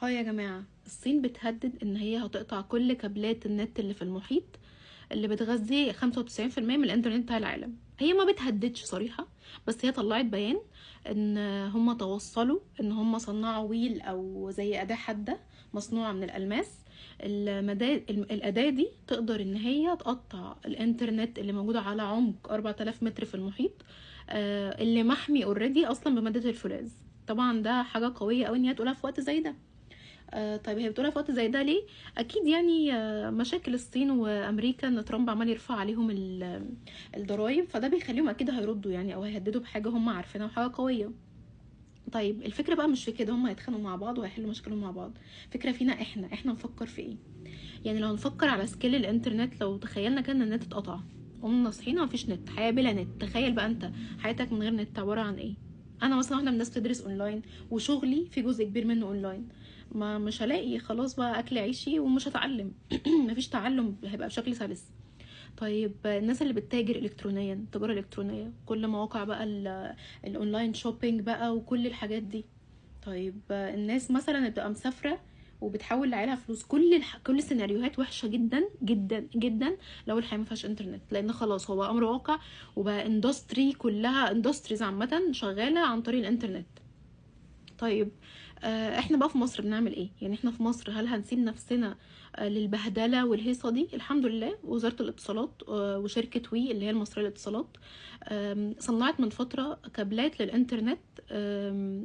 hi يا جماعة، الصين بتهدد ان هي هتقطع كل كابلات النت اللي في المحيط اللي بتغذي 95% من الانترنت بتاع العالم. هي ما بتهددش صريحة، بس هي طلعت بيان ان هم توصلوا ان هم صنعوا wheel او زي اداة حادة مصنوعة من الالماس. الاداة دي تقدر ان هي تقطع الانترنت اللي موجودة على عمق 4000 متر في المحيط، اللي محمي already اصلا بمادة الفولاذ. طبعا ده حاجة قوية قوي ان هي تقولها في وقت زي ده. طيب هي بتقولها في وقت زي ده ليه؟ اكيد يعني مشاكل الصين وامريكا، ان ترامب عمال يرفع عليهم الضرايب، فده بيخليهم اكيد هيردوا يعني او هيهددوا بحاجة هم عارفينها وحاجه قوية. طيب الفكرة بقى مش في كده، هم هيتخانقوا مع بعض وهيحلوا مشاكلهم مع بعض. فكرة فينا احنا نفكر في ايه؟ يعني لو نفكر على scale الانترنت، لو تخيلنا كان النت اتقطع، قمنا صحينا مفيش نت، حياة بلا نت، تخيل بقى انت حياتك من غير نت عبارة عن ايه؟ انا مثلا واحدة من الناس بتدرس اونلاين، وشغلي في جزء كبير منه اونلاين، ما مش هلاقي خلاص بقى اكل عيشي ومش هتعلم. مفيش تعلم هيبقى بشكل سلس. طيب الناس اللي بتتاجر الكترونيا، التجارة الالكترونية، كل مواقع بقى ال online shopping بقى وكل الحاجات دي. طيب الناس مثلا اللي بتبقى مسافرة وبتحول لعيالها فلوس، كل السيناريوهات وحشة جدا جدا جدا لو الحياة ما فيهاش انترنت، لان خلاص هو امر واقع، وبقى industry كلها، industries عامة شغالة عن طريق الانترنت. طيب احنا بقى في مصر بنعمل ايه؟ يعني احنا في مصر هل هنسيب نفسنا للبهدله والهيصه دي؟ الحمد لله وزارة الاتصالات وشركه وي اللي هي المصرية للاتصالات صنعت من فترة كابلات للانترنت،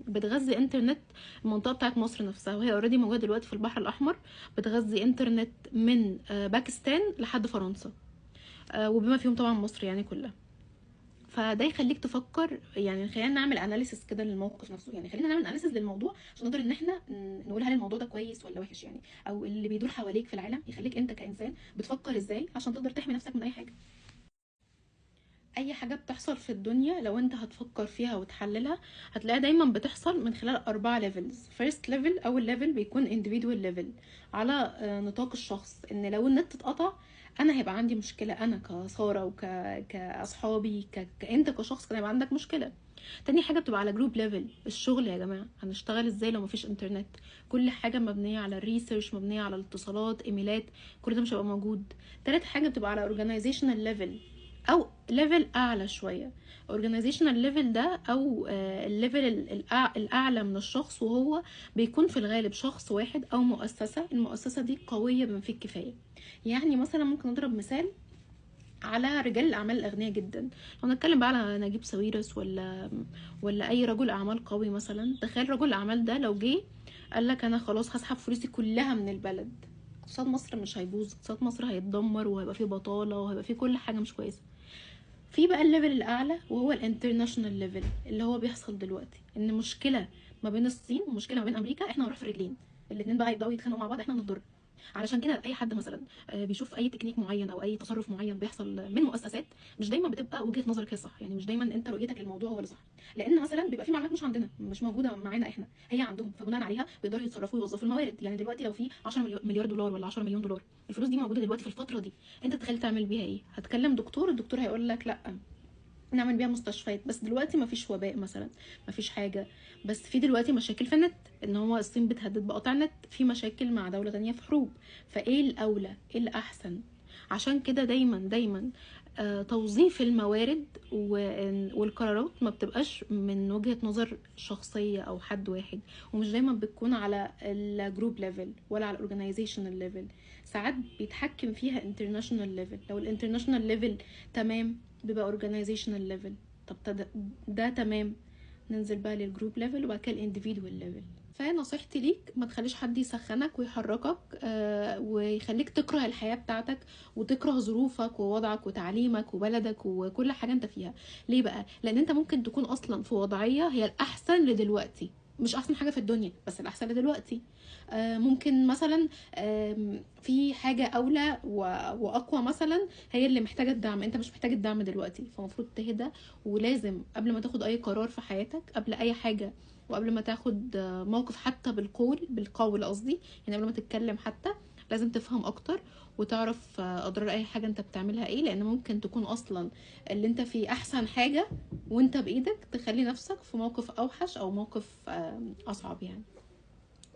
بتغذي انترنت المنطقة بتاعت مصر نفسها، وهي already موجودة دلوقتي في البحر الاحمر، بتغذي انترنت من باكستان لحد فرنسا، وبما فيهم طبعا مصر يعني كلها. فده يخليك تفكر، يعني خلينا نعمل analysis كده للموقف نفسه، يعني خلينا نعمل analysis للموضوع عشان نقدر ان احنا نقول هل الموضوع ده كويس ولا وحش، يعني او اللي بيدور حواليك في العالم يخليك انت كانسان بتفكر ازاي عشان تقدر تحمي نفسك من اي حاجة. اي حاجة بتحصل في الدنيا لو انت هتفكر فيها وتحللها هتلاقيها دايما بتحصل من خلال 4 levels. first level، اول level بيكون individual level على نطاق الشخص، ان لو النت اتقطع انا هيبقى عندي مشكلة، انا كساره كاصحابي، كانت كشخص كان هيبقى عندك مشكلة. تاني حاجة بتبقى على group level، الشغل يا جماعة هنشتغل ازاي لو مفيش انترنت؟ كل حاجة مبنية على ال research، مبنية على الاتصالات، ايميلات، كل ده مش هيبقى موجود. تالت حاجة بتبقى على organizational level او level اعلى شوية. organizational level ده او ال level الاعلى من الشخص، وهو بيكون في الغالب شخص واحد او مؤسسة، المؤسسة دي قوية بما فيه الكفاية. يعني مثلا ممكن نضرب مثال على رجال الاعمال الاغنياء جدا، لو نتكلم بقى على نجيب ساويرس ولا اي رجل اعمال قوي مثلا. تخيل رجل الاعمال ده لو جه قال لك انا خلاص هسحب فلوسي كلها من البلد، اقتصاد مصر مش هيبوظ، اقتصاد مصر هيتدمر، وهيبقى فيه بطاله، وهيبقى فيه كل حاجة مش كويسة. في بقى ال level الاعلى وهو ال international level اللي هو بيحصل دلوقتي، ان مشكلة ما بين الصين ومشكلة ما بين امريكا، احنا هنروح في رجلين، الاتنين بقى يبداوا يتخانقوا مع بعض، احنا هنتضرر. علشان كده اي حد مثلا بيشوف اي تكنيك معين او اي تصرف معين بيحصل من مؤسسات، مش دايما بتبقى وجهه نظرك هي صح، يعني مش دايما انت رؤيتك للموضوع هو اللي صح، لان مثلا بيبقى في معلومات مش عندنا، مش موجودة معانا احنا، هي عندهم، فبناء عليها بيقدروا يتصرفوا ويوظفوا الموارد. يعني دلوقتي لو في 10 مليار دولار ولا 10 مليون دولار، الفلوس دي موجودة دلوقتي في الفترة دي، انت تتخيل تعمل بيها ايه؟ هتكلم دكتور، الدكتور هيقول لك لا نعمل بيها مستشفيات، بس دلوقتي مفيش وباء مثلا، مفيش حاجة، بس في دلوقتي مشاكل في النت، ان هو الصين بتهدد بقطع النت، في مشاكل مع دولة تانية في حروب، فايه الاولى؟ ايه الاحسن؟ عشان كده دايما دايما توظيف الموارد والقرارات ما بتبقاش من وجهة نظر شخصية او حد واحد، ومش دايما بتكون على ال group level ولا على ال organizational level، ساعات بيتحكم فيها international level. لو ال international level تمام بيبقى organizational level، طب ده تمام، ننزل بقى لل group level وبعد كده ال individual level. فنصيحتي ليك ما تخليش حد يسخنك ويحركك ويخليك تكره الحياة بتاعتك وتكره ظروفك ووضعك وتعليمك وبلدك وكل حاجة انت فيها. ليه بقى؟ لان انت ممكن تكون اصلا في وضعية هي الاحسن لدلوقتي، مش احسن حاجة في الدنيا بس الاحسن لدلوقتي. ممكن مثلا في حاجة اولى واقوى مثلا هي اللي محتاجه الدعم، انت مش محتاج الدعم دلوقتي، فمفروض تهدى. ولازم قبل ما تاخد اي قرار في حياتك، قبل اي حاجة، وقبل ما تاخد موقف حتى بالقول قصدي، يعني قبل ما تتكلم حتى لازم تفهم اكتر وتعرف اضرار اي حاجة انت بتعملها ايه، لان ممكن تكون اصلا اللي انت فيه احسن حاجة وانت بايدك تخلي نفسك في موقف اوحش او موقف اصعب يعني.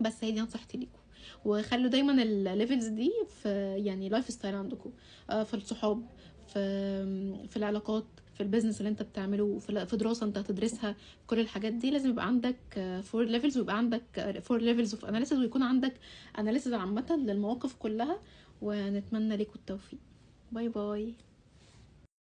بس هي دي نصيحتي ليكم. وخلوا دايما ال levels دي في يعني lifestyle عندكم، في الصحاب، في العلاقات، في ال business اللي انت بتعمله، في دراسة انت هتدرسها. كل الحاجات دي لازم يبقى عندك four levels، ويبقى عندك four levels of analysis، ويكون عندك analysis عامة للمواقف كلها. ونتمنى لكم التوفيق. bye bye.